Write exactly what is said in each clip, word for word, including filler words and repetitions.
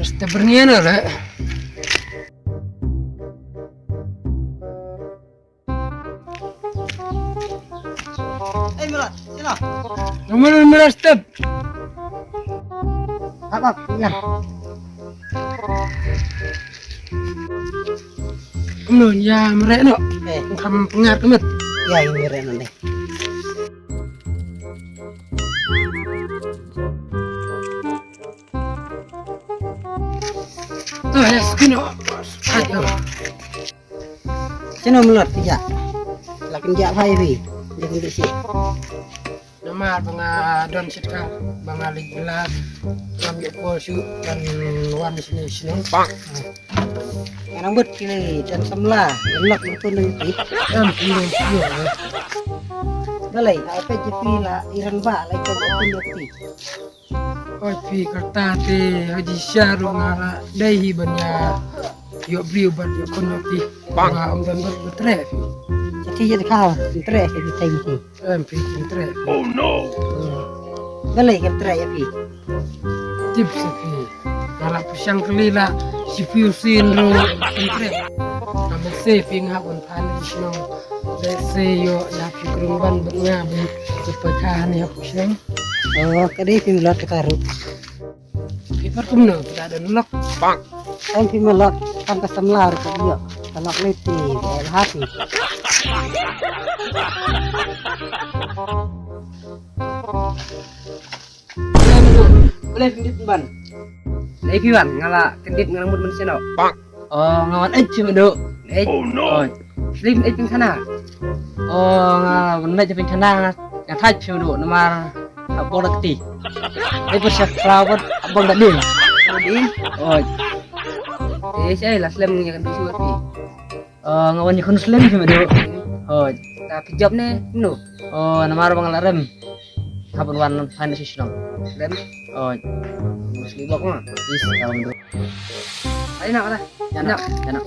Step berniaga lah. Eh, Murat, sini. Nomor lima belas step. Apa? Ingat. Kumno ïa mareh noh? Eh. Kam pyngar kumno? Ïa, ïa mareh noh deh. Tuh, ïa skin noh. Aduh. Sino Murat, ïa. Lakin ïa, bhai, bhai. Dia pun bisi. Namar ba nga don shit ka, ba nga leit bylla, ngam ïoh pol shuh, ban wan shane shane. Nga nang bud kine jan samla, lok nang tun nang ti. Em, em, em. Balei, ha peit jong phi la i rangbah, la i rangbah pun nang ti. Oi phi, kata te ha jingshisha ruh nga la dei hi ban ïa ïoh briew bad ïoh khun ïoh kti. Bang. Nga ym don bad ba treh phi. Te ïa ka treh phi, te ïa phi. Em phi, treh. Oh no. Balei ka treh ïa phi? Tip sa phi. Nga la pyrshang kali la shi phew sien ruh treh. Ka mut sa phi nga hap ban phan shnong. Lehse ïoh ïa phi krung ban bad nga ban sa pyrkhat ïa phi shnong. Oh, ka dei phim lot kata ruh. Phi pat kumno, phi la don lok. Bang. Tang phim lot, tang ka samla ruh ka ïoh. Ka lok lei ti, eh, happy. Balei, Madu? Balei phi dip ban? Balei phi wan, nga la kyndit, nga la mut ban seno. Bang. Oh, nga wan eit sha Madu. Eit. Oh no. Oh. Slim eit pynkhana. Oh, nga wan eit pynkhana, nga, nga thait sha Madu namar ha bor da kti. Eit pynkhana bor bang da ding. Ding. Oh. Eh, sai la slem ïa kan tu shuwa phi. Oh, nga wan ïa khun slem sha Madu. Oh, ta phi jop ne no. Oh, namar bang la rem. Hap ban wan phan shi shnong. Slem. Oh. Musli bok ma. Is, kawan tu. Ai nak lah. Ya nak, ya nak.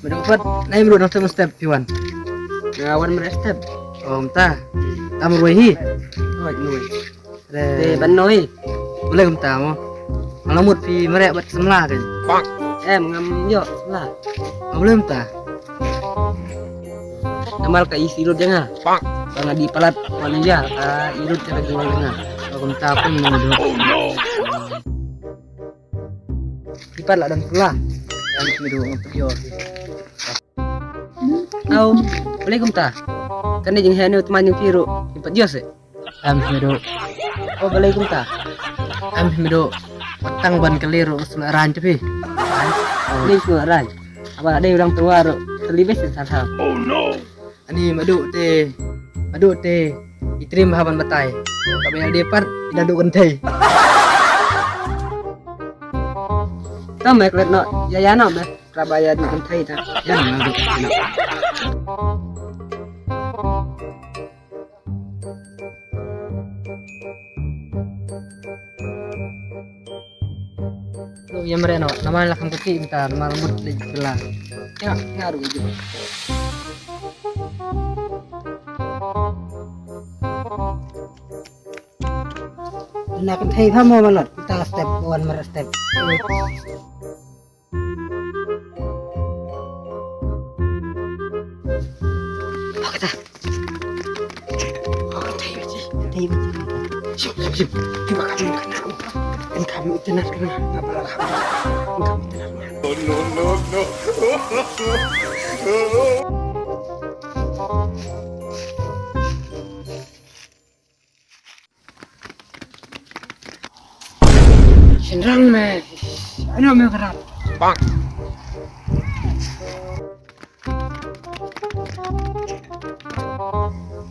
Madu pat, nai madu nang step step phi wan. Nga wan madu step. Oh, mynta. Tam ruai hi. Oh, ruai. Te ban noi. Balei kumta mo? Nga la mut phi mareh bad samla kan. Em, ngam ïoh samla. Balei kumta? Namar ka isi lut jong nga. Ba nga dih palat wan ïa ka i lut ka jong nga. Ba kumta pun mo. Phi pat la don pula. Yang phi dei ngam pynïoh. Au, balei kumta? Kane jingheh ne u tymmen jong phi ruh, phi pat ïoh seh? Em, phi dei. Oh, balei kumta? Em, phi dei. Tang ban kali ruh sngewrang te phi. Ni sngewrang. Haba dei u dang tyrwa ruh, teli bes sa thaw. Oh no. Ani Madu te, Madu te, i trim ha ban batai. Ka ba ïa dei pat, i da duh kynthei. Tam mek let no, ïa ïa no mek, ka ba ïa duh kynthei ta. Ïa no, Madu, ïa no. Lo ïa mreh no, namar la kham kti mynta, namar mut leh kylla. Ïa, nga ruh ju. Na kynthei pha mo Malot, mynta step, wan mreh step. Pakata. Pakata, pakata. Shim, shim, shim. Kiba kam kana. Kan kam internet kana. Ngapa lah. Kan kam internet kana. No, no, no, no. Shynrang me. Ano me krat. Bang.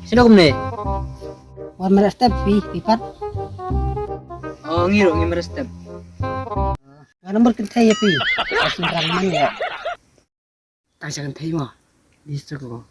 Sino kumne? Wan mreh step phi, phi pat. Oh, ngi ruh ngi mreh step. Nga number kynthei ïa phi. Shynrang man ïa. Tang sha kynthei mo. Di sa ko.